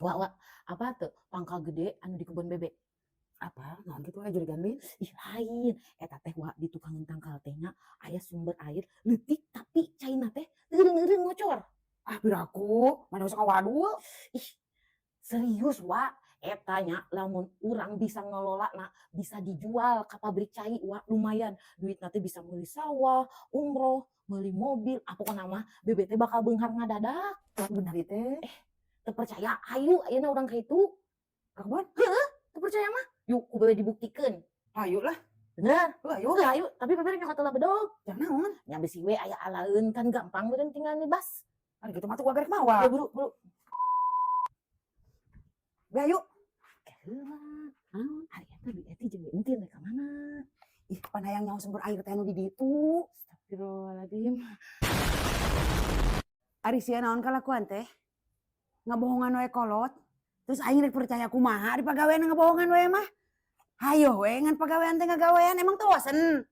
Wah, wah, apa tuh pangkal gede anu di kebun bebek? Apa? Naon kitu aya jurigan bin? Ih, lain. Eta teh, wa, di tukang tangkal teh nya aya sumber air leutik, tapi caina teh eureun-eureun ngocor. Ah, piraku, mana usah ngawadul. Ih, serius, wa. Eta nya lamun urang bisa ngelola na bisa dijual ke pabrik cai, wa, lumayan. Duit nanti bisa meuli sawah, umroh, meuli mobil, apa pokona mah bebe teh bakal beunghar ngadadak. Bener ieu teh? Teu percaya, ayo ayeuna urang ka itu. Ka kebon? Heeh, teu percaya mah. Yuk, ku bebe dibuktikeun. Ayo lah. Bener. Heuh, ayo. Heuh, ayo, tapi bebe nyokot heula bedog. Jang naon? Nya bisi we aya alaeun, kan gampang meureun tinggal nibas. Ari kitu mah tuh gua garek mawa. Ya, buru, buru. Be, ayo. Heula. Naon? Ari eta Bi Eti jeung Bi Entin rek ka mana? Ih, pan hayang nyaho sumber air teh anu di ditu. Astagfirullahaladzim. Ari sia naon kalakuan teh? Ngabohongan we kolot. Terus aing rek percaya kumaha di pagawean ngabohongan we mah? Hayo we ngan pagawean teh ngagawean, emang teu bosen.